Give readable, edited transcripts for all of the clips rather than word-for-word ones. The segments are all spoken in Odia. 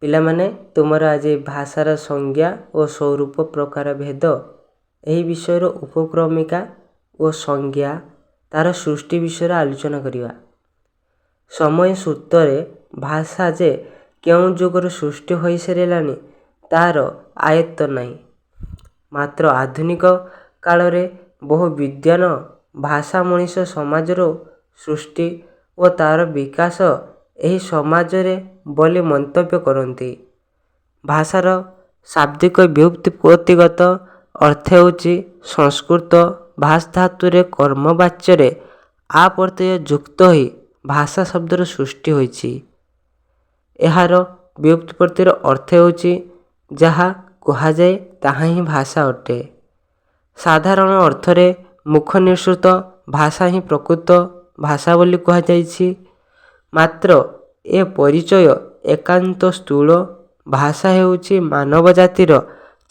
ପିଲାମାନେ, ତୁମର ଆଜି ଭାଷାର ସଂଜ୍ଞା ଓ ସ୍ୱରୂପ ପ୍ରକାର ଭେଦ ଏହି ବିଷୟର ଉପକ୍ରମିକା ଓ ସଂଜ୍ଞା, ତାର ସୃଷ୍ଟି ବିଷୟରେ ଆଲୋଚନା କରିବା। ସମୟ ସୂତ୍ରରେ ଭାଷା ଯେ କେଉଁ ଯୁଗରୁ ସୃଷ୍ଟି ହୋଇସାରିଲାଣି, ତାର ଆୟତ୍ତ ନାହିଁ। ମାତ୍ର ଆଧୁନିକ କାଳରେ ବହୁ ବିଦ୍ୱାନ ଭାଷା ମଣିଷ ସମାଜରୁ ସୃଷ୍ଟି ଓ ତାର ବିକାଶ ଏହି ସମାଜରେ ବୋଲି ମନ୍ତବ୍ୟ କରନ୍ତି। ଭାଷାର ଶାବ୍ଦିକ ବ୍ୟୁତ୍ପତ୍ତିଗତ ଅର୍ଥ ହେଉଛି, ସଂସ୍କୃତ ଭାଷ୍ ଧାତୁରେ କର୍ମବାଚ୍ୟରେ ଆ ପ୍ରତ୍ୟୟ ଯୁକ୍ତ ହୋଇ ଭାଷା ଶବ୍ଦର ସୃଷ୍ଟି ହୋଇଛି। ଏହାର ବ୍ୟୁତ୍ପତ୍ତିର ଅର୍ଥ ହେଉଛି, ଯାହା କୁହାଯାଏ ତାହା ହିଁ ଭାଷା ଅଟେ। ସାଧାରଣ ଅର୍ଥରେ ମୁଖ ନିଃସୃତ ଭାଷା ହିଁ ପ୍ରକୃତ ଭାଷା ବୋଲି କୁହାଯାଇଛି। ମାତ୍ର ଏ ପରିଚୟ ଏକାନ୍ତ ସ୍ଥୂଳ। ଭାଷା ହେଉଛି ମାନବ ଜାତିର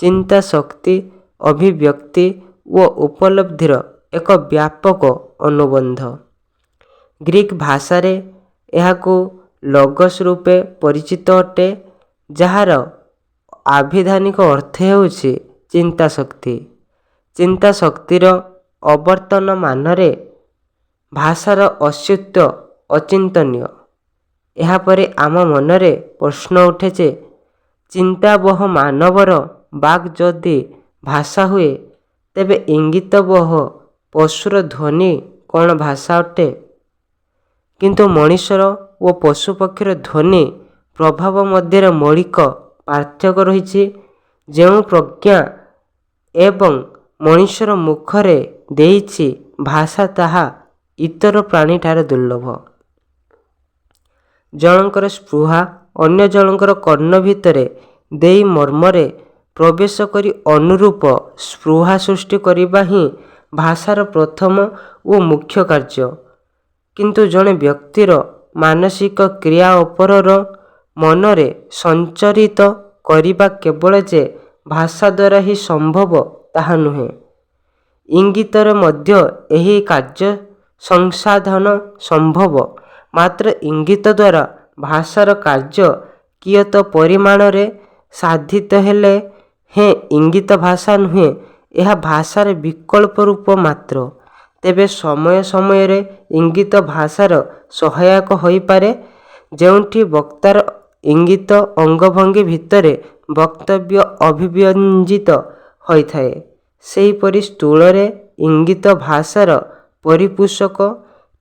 ଚିନ୍ତା ଶକ୍ତି, ଅଭିବ୍ୟକ୍ତି ଓ ଉପଲବ୍ଧିର ଏକ ବ୍ୟାପକ ଅନୁବନ୍ଧ। ଗ୍ରୀକ୍ ଭାଷାରେ ଏହାକୁ ଲୋଗସ୍ ରୂପେ ପରିଚିତ ଅଟେ, ଯାହାର ଆଭିଧାନିକ ଅର୍ଥ ହେଉଛି ଚିନ୍ତାଶକ୍ତି। ଚିନ୍ତାଶକ୍ତିର ଅବର୍ତ୍ତମାନରେ ଭାଷାର ଅସ୍ତିତ୍ୱ ଅଚିନ୍ତନୀୟ। ଏହାପରେ ଆମ ମନରେ ପ୍ରଶ୍ନ ଉଠେ ଯେ ଚିନ୍ତାବହ ମାନବର ବାକ୍ ଯଦି ଭାଷା ହୁଏ, ତେବେ ଇଙ୍ଗିତବହ ପଶୁର ଧ୍ୱନି କ'ଣ ଭାଷା ଅଟେ? କିନ୍ତୁ ମଣିଷର ଓ ପଶୁପକ୍ଷୀର ଧ୍ୱନି ପ୍ରଭାବ ମଧ୍ୟରେ ମୌଳିକ ପାର୍ଥକ୍ୟ ରହିଛି। ଯେଉଁ ପ୍ରଜ୍ଞା ଏବଂ ମଣିଷର ମୁଖରେ ଦେଇଛି ଭାଷା, ତାହା ଇତର ପ୍ରାଣୀଠାରେ ଦୁର୍ଲଭ। ଜଣଙ୍କର ସ୍ପୃହା ଅନ୍ୟ ଜଣଙ୍କର କର୍ଣ୍ଣ ଭିତରେ ଦେଇ ମର୍ମରେ ପ୍ରବେଶ କରି ଅନୁରୂପ ସ୍ପୃହା ସୃଷ୍ଟି କରିବା ହିଁ ଭାଷାର ପ୍ରଥମ ଓ ମୁଖ୍ୟ କାର୍ଯ୍ୟ। କିନ୍ତୁ ଜଣେ ବ୍ୟକ୍ତିର ମାନସିକ କ୍ରିୟା ଅପରର ମନରେ ସଞ୍ଚରିତ କରିବା କେବଳ ଯେ ଭାଷା ଦ୍ୱାରା ହିଁ ସମ୍ଭବ ତାହା ନୁହେଁ, ଇଙ୍ଗିତରେ ମଧ୍ୟ ଏହି କାର୍ଯ୍ୟ ସଂସାଧନ ସମ୍ଭବ। ମାତ୍ର ଇଙ୍ଗିତ ଦ୍ୱାରା ଭାଷାର କାର୍ଯ୍ୟ କିୟତ ପରିମାଣରେ ସାଧିତ ହେଲେ ହେଁ ଇଙ୍ଗିତ ଭାଷା ନୁହେଁ, ଏହା ଭାଷାର ବିକଳ୍ପ ରୂପ ମାତ୍ର। ତେବେ ସମୟ ସମୟରେ ଇଙ୍ଗିତ ଭାଷାର ସହାୟକ ହୋଇପାରେ, ଯେଉଁଠି ବକ୍ତାର ଇଙ୍ଗିତ ଅଙ୍ଗଭଙ୍ଗୀ ଭିତରେ ବକ୍ତବ୍ୟ ଅଭିବ୍ୟଞ୍ଜିତ ହୋଇଥାଏ। ସେହିପରି ସ୍ଥୂଳରେ ଇଙ୍ଗିତ ଭାଷାର ପରିପୋଷକ,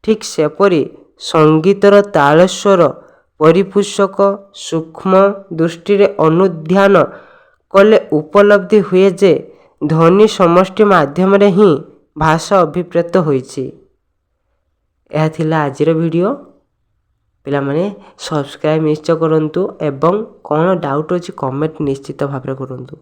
ଠିକ୍ ସେପରି ସଙ୍ଗୀତର ତାଳସ୍ୱର ପରିପୋଷକ। ସୂକ୍ଷ୍ମ ଦୃଷ୍ଟିରେ ଅନୁଧ୍ୟାନ କଲେ ଉପଲବ୍ଧି ହୁଏ ଯେ ଧ୍ୱନି ସମଷ୍ଟି ମାଧ୍ୟମରେ ହିଁ ଭାଷା ଅଭିପ୍ରେତ ହୋଇଛି। ଏହା ଥିଲା ଆଜିର ଭିଡ଼ିଓ। ପିଲାମାନେ, ସବସ୍କ୍ରାଇବ୍ ନିଶ୍ଚୟ କରନ୍ତୁ ଏବଂ କ'ଣ ଡାଉଟ୍ ଅଛି କମେଣ୍ଟ ନିଶ୍ଚିତ ଭାବରେ କରନ୍ତୁ।